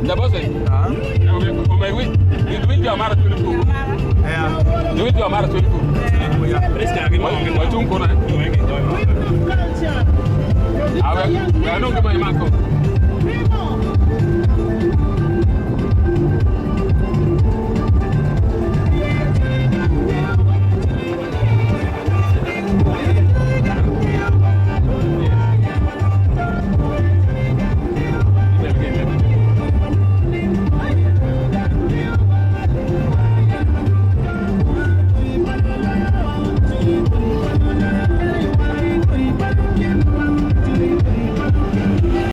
Labose. Omeg wi wi jo mara chuli fu. Wi jo mara chuli fu. Wachung kono. Awe, we anong gima imako.